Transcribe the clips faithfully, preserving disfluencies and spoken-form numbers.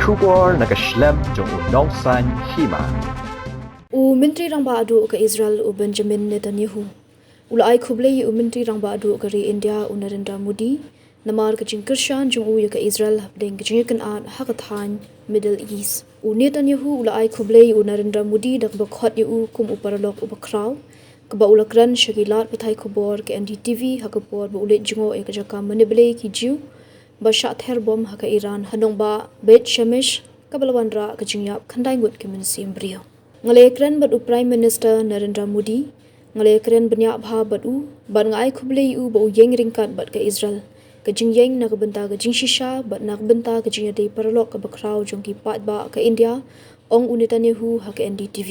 Khubor na ka shlem jong u Nongsaiñ Hima. U Myntri Rangbah Duh ka Israel u Benjamin Netanyahu u la ai khublei ïa u Myntri Rangbah Duh ka ri India u Narendra Modi namar ka jingkyrshan jong u ïa ka Israel hapdeng ka jingïakynad ha ka thaiñ Middle East. U Netanyahu u la ai khublei ïa u Narendra Modi da kaba khot ïa u kum u paralok uba khraw, kaba u la kren sha ki lad pathai khubor ka N D T V ha ka por ba u leit jngoh ïa ka jaka mane blei ki Jiw ba shah ther bom ha ka Iran ha nongbah Beit Shemesh, kaba la wanrah ka jingïap khyndai ngut ki mynsiem briew. Nga la ïakren bad u Prime Minister Narendra Modi, nga la ïakren bniah bha bad u, bad nga ai khublei ïa u ba u ïeng ryngkat bad ka Israel, ka jingïeng na ka bynta ka jingshisha bad na ka bynta ka jingïadei paralok kaba khraw jong ki paidbah ka India, ong u Netanyahu ha ka N D T V.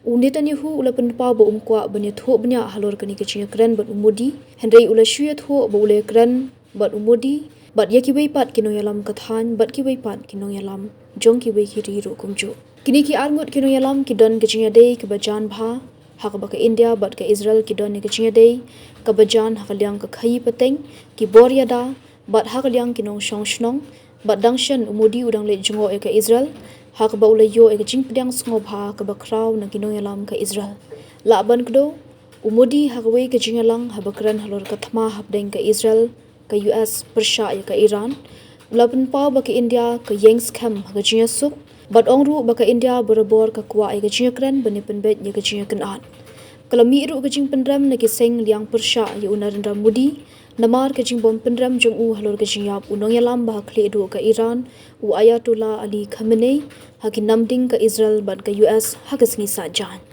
U Netanyahu u la pynpaw ba um kwah ban ïathuh bniah halor kane ka jingïakren bad u Modi, hynrei u la shu ïathuh ba u la ïakren bad u Modi bad ïa kiwei pat ki nongïalam ka thaiñ bad kiwei pat ki nongïalam jong kiwei ki ri ruh kumjuh. Kine ki ar ngut ki nongïalam ki don ka jingïadei kaba jan bha, ha kaba ka India bad ka Israel ki don ïa ka jingïadei kaba jan ha ka liang ka khaïi pateng, ki bor ïada, bad ha ka liang ki nongshong shnong, bad dang shen u Modi u dang leit jngoh ïa ka Israel, ha kaba u la ïoh ïa ka jingpdiang sngewbha kaba khraw na ki nongïalam ka Israel. Lah ban kdew, u Modi ha kawei ka jingïalang haba kren halor ka thma hapdeng ka Israel ka U S pyrshah ïa ka Iran, u la pynpaw ba ka India ka ïeng skhem ha ka jingïasuk, bad ong ruh ba ka India barabor ka kwah ïa ka jingïakren ban ïapynbeit ïa ka jingïakynad. Ka la mih ruh ka jingpynrem na ki seng liang pyrshah ïa u Narendra Modi namar ka jingbym pynrem jong u halor ka jingïap u nongïalam ba ha khlieh duh ka Iran, u Ayatollah Ali Khamenei, ha ki namding ka Israel bad ka U S ha ka sngi Saitjaiñ.